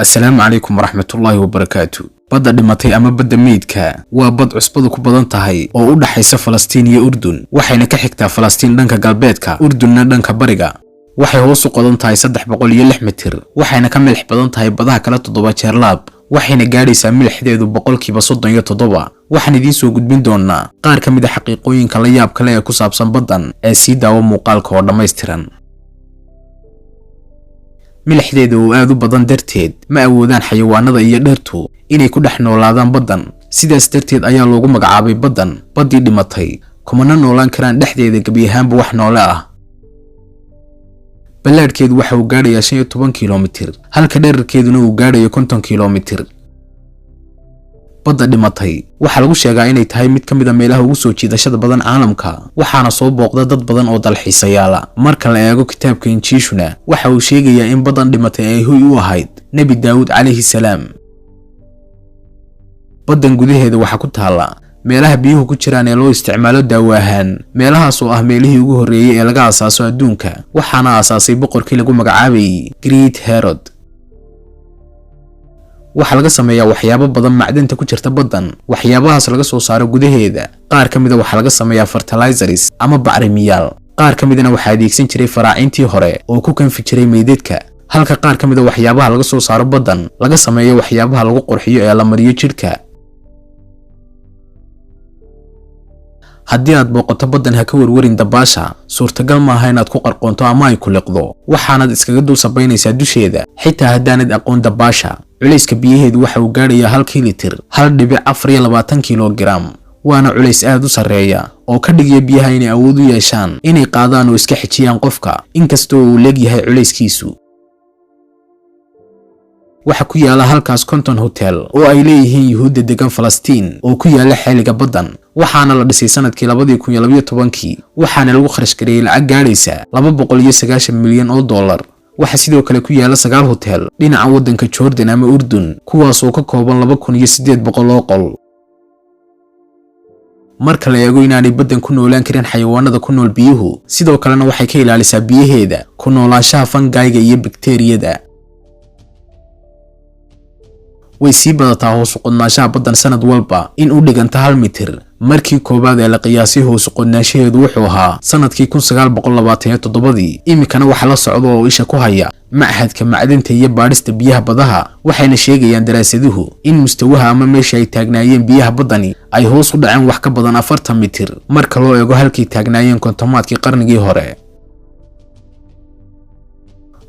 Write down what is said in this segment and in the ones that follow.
Asalaamu calaykum waraxmatullaahi wabarakaatu. Badda dhimatay ama badda meydka waa bad cusbadu ku badan tahay oo u dhaxaysa Falastiin iyo Urdun, waxayna ka xigtaa Falastiin dhanka galbeedka, Urdunna dhanka bariga. Waxay hoos u qodan tahay 306 mitir, waxayna ka milix badan tahay badaha kale 7 jeer laab, waxayna gaadhaysaa milixdeedu 37%. Waxaan idiin soo gudbin doonaa qaar ka mid a xaqiiqooyinka la yaab kale ee ku saabsan baddan ee sii daawo muuqaalka oo dhammaystiran. Milixdeeda oo aad u badan darteed ma awoodaan xayawaanada iyo dhirtu inay ku dhex noolaadaan baddan. Sidaas darteed ayaa loogu magacaabay baddan baddii dhimatay, kumana noolaan karaan dhexdeeda gebi ahaanba wax noole ah. Ballaadhkeedu waxa uu gaadhayaa 15 kilomitir, halka dherarkeeduna uu gaadhayo 50 kilomitir. Badda dhimatay waxaa lagu sheegaa inay tahay mid ka mid a meelaha ugu soo jiidashada badan caalamka, waxaana soo booqda dad badan oo dalxiisayaala. Marka la eego kitaabka Injiishuna, waxa uu sheegayaa in baddan dhimatay ay hoy u ahayd Nebi Daawud calayhi salaam. Baddan gudaheeda waxaa ku taalla meelaha biyuhu ku jiraan ee loo isticmaalo daawo ahaan, meelahaas oo ah meelihii ugu horreeyey ee laga aasaaso adduunka, waxaana aasaasay boqorkii lagu magacaabayay Great Herod. Waxaa laga sameeyaa waxyaabo badan macdanta ku jirta baddan. Waxyaabahaas laga soo saaro gudaheeda qaar ka mida waxaa laga sameeyaa fertilizers ama bacrimiyaal, qaar ka midana waxaa adeegsan jiray faraaciintii hore oo ku kanfi jiray meydadka, halka qaar ka mida waxyaabaha laga soo saaro baddan laga sameeyo waxyaabaha lagu qurxiyo ee la mariyo jidhka. Haddii aad booqato baddan, ha ka warwarin dabaasha. Suurtagal maaha inaad ku qarqoonto ama ay ku liqdo, waxaanaad iskaga dul sabaynaysaa dusheeda xitaa haddaanad aqoon dabaasha. Culayska biyaheedu waxa uu gaadhayaa halkii litir 1.24 kilogaram, waana culays aad u sarreeya oo ka dhigaya biyaha inay awood u yeeshaan inay qaadaan oo iska xijiyaan qofka, inkastoo uu leegyahay culayskiisu. Waxa ku yaala halkaas 50 hotel oo ay leeyihiin Yuhuudda degan Falastiin oo ku yaala xeeliga baddan, waxaana la dhisay sanadkii 2012-kii, waxaana lagu kharash gareeyey lacag gaadhaysa 290 milyan oo dollar. Waxaa sidoo kale ku yaala 9 hotel dhinaca waddanka Jordan ama Urdun, kuwaas oo ka kooban 2800 oo qol. Marka la eego inaanay baddan ku noolaan karin xayawaanada ku nool biyuhu, sidoo kalena waxay ka ilaalisaa biyaheeda ku noolaanshaha fangayga iyo bakteeriyada. Way sii badataa hoos u qodnaanshaha baddan sanad walba in u dhiganta 1 mitir. Markii koowaad ee la qiyaasay hoos u qodnaanshaheedu wuxuu ahaa sanadkii 1927-dii. Iminkana waxaa la socda oo isha ku haya Machadka Macdanta iyo Baadhista Biyaha Badaha, waxayna sheegayaan daraasaduhu in mustawaha ama meesha ay taagnaayeen biyaha baddani ay hoos u dhaceen wax ka badan 40 mitir marka loo eego halkay taagnaayeen 50-aadkii qarnigii hore.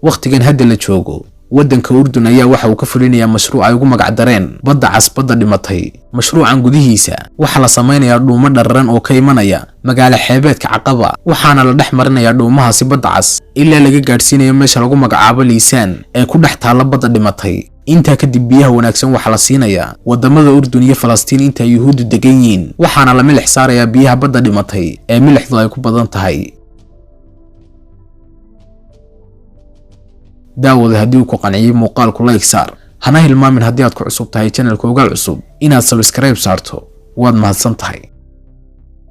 Wakhtigan hadda la joogo, waddanka Urdun ayaa waxa uu ka fulinayaa mashruuc ay ugu magac dareen Badda Cas, badda dhimatay. Mashruucan gudihiisa waxaa la samaynayaa dhuumo dhararan oo ka imanaya magaalo xeebeedka Caqaba, waxaana la dhex marinayaa dhuumahaasi Badda Cas ilaa laga gaadhsiinayo meesha lagu magacaabo Liisaan ee ku dhex taalla badda dhimatay. Intaa kadib biyaha wanaagsan waxaa la siinayaa wadamada Urdun iyo Falastiin inta Yuhuuddu degan yihiin, waxaana la milix saarayaa biyaha badda dhimatay ee milixdu ay ku badan tahay. Daawada, haddii uu ku qanciyey muuqaalku, like saar, hana hilmaamin haddii aad ku cusub tahay channelka Ogaal Cusub inaad subscribe saarto. Waad mahadsan tahay.